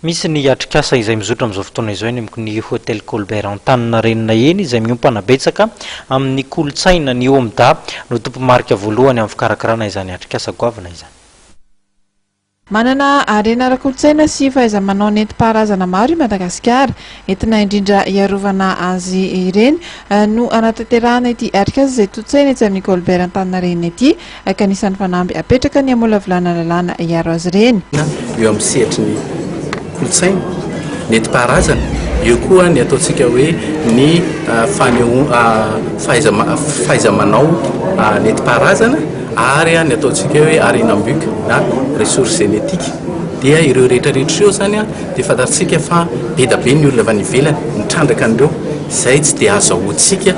Misy ny atrikasa izay mizotra amin'izao fotoana izao eny amin'ny Hotel Colbert Antaninarenina eny izay miompana betsaka amin'ny kolontsaina. Ny OMDA no tompomarika voalohany amin'ny fikarakarana izany atrikasa goavana izany. Manana harena ara-kolontsaina sy fahaiza-manao nentim-paharazana maro i Madagasikara. Entina indrindra hiarovana azy ireny no hanatanterahana ity atrikasa izay tontosaina etsy amin'ny Colbert Antaninarenina ity. ka anisan'ny fanamby apetraka ny hamolavolana lalàna hiaro azy ireny. Eo amin'ny sehatry ny kolontsaina nentim-paharazana, eo koa ny ataontsika hoe ny fahaiza-manao nentim-paharazana ary ny ataontsika hoe harena ambioko na ressources génétiques. Dia ireo rehetra rehetra ireo izany dia fantatsika fa be dia be ny olona avy any ivelany mitrandraka an'ireo izay tsy dia azahoantsika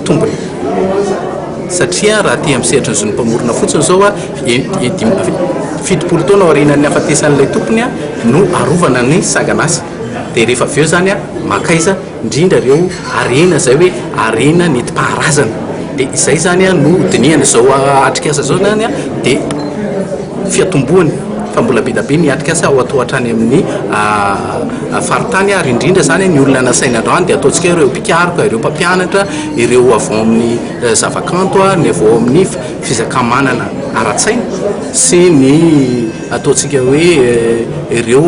tombony. Satria raha aty amin'ny sehatry ny zon'ny mpamorona fotsiny izao, 70 taona aorianan'ny hahafatesan'ilay tompony no arovana ny sangan'asa. Dia rehefa avy eo izany mankaiza indrindra ireo harena izay hoe harena nentim-paharazana. Dia izay izany no dinihana. Izao atrikasa izao izany dia fiatombohany fa mbola be dia be ny atrikasa ho atao hatrany amin'ny faritany ary indrindra izany ny olona nasaina androany dia ataontsika hoe ireo mpikaroka, ireo mpampianatra, ireo avy ao amin'ny zavakanto, ny avy ao amin'ny fizakamanana ara-tsaina sy ny ataontsika hoe ireo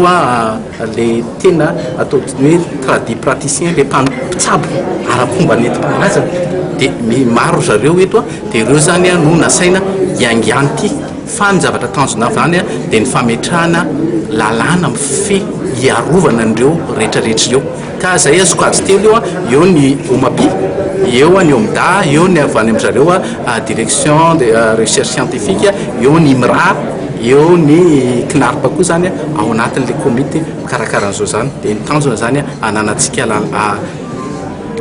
le tena atao hoe tradipraticien, le mpitsabo ara-pomba nentim-paharazana dia maro zareo eto dia ireo izany no nasaina hiaingan'ity fa ny zavatra tanjona avy any dia ny fametrahana lalàna mifehy hiarovana an'ireo rehetrarehetra ireo ka izay sokajy telo eo, eo ny OMAPI, eo ny OMDA, eo ny avy any amin-dry zareo direction de recherche scientifique, eo ny IMRA, eo ny CNARP koa izany ao anatin'ilay komity mikarakara an'izao izany dia ny tanjona izany hananantsika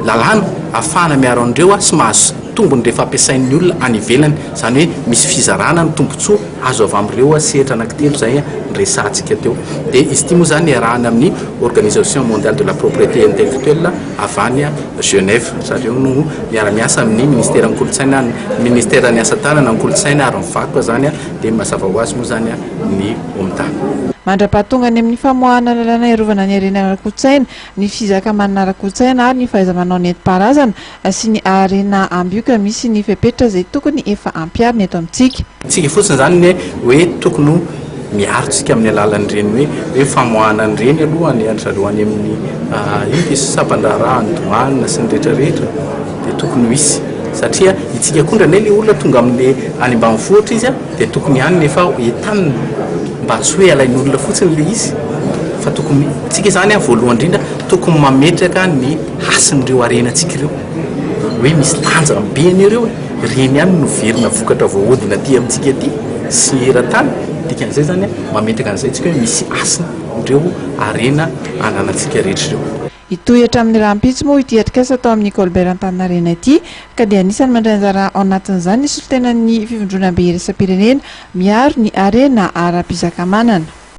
lalàna ahafahana miaro an'ireo sy mahazo tombony rehefa ampiasain'ny olona any ivelany, izany hoe misy fizarana ny tombontsoa azo avy amin'ireo sehatra anankitelo izay noresahantsika teo. Dia izy ity moa izany iarahana amin'ny Organisation Mondiale de la Propriété Intellectuelle avy any Genève. Zareo no miara-miasa amin'ny Ministeran'ny Kolontsaina, Ministeran'ny Asa Tanana, ny Kolontsaina ary ny Vakoka izany, dia mazava ho azy moa izany ny OMDA. Mandra-pahatonga any amin'ny famoahana lalàna hiarovana ny harena ara-kolontsaina, ny fizaka-manana ara-kolontsaina ary ny fahaiza-manao nentim-paharazana sy ny harena ambioka misy ny fepetra izay tokony efa ampiharina eto amintsika. Tsika fotsiny izany ny hoe tokony ho miaro tsika amin'ny alalan'ireny hoe hoe famoahana an'ireny aloha any an-dry zareo any amin'ny ino ty sampan-draharahan'ny douane sy ny rehetra rehetra dia tokony ho hisy satria itsika koa indraindray ilay olona tonga amin'ilay any ambanivohitra izy dia tokony ihany nefa entanina mba tsy hoe alain'olona fotsiny ilay izy fa tokony tsika izany an voalohany indrindra tokony mametraka ny hasin'ireo harenantsika ireo hoe misy lanjany be anie ireo e, ireny ihany no velona vokatra voahodina aty amintsika aty sy eran-tany, dikan'izay izany an mametraka an'izay tsika hoe misy hasina ireo harena ananantsika rehetra ireo. Hitohy hatramin'ny rahampitso moa ity atrikasa atao amin'ny Colbert Antaninarenina ity ka dia anisan'ny mandray anjara ao anatin'izany ny solontenan'ny Fivondronambe iraisam-pirenena miaro ny harena ara-pizakamanana.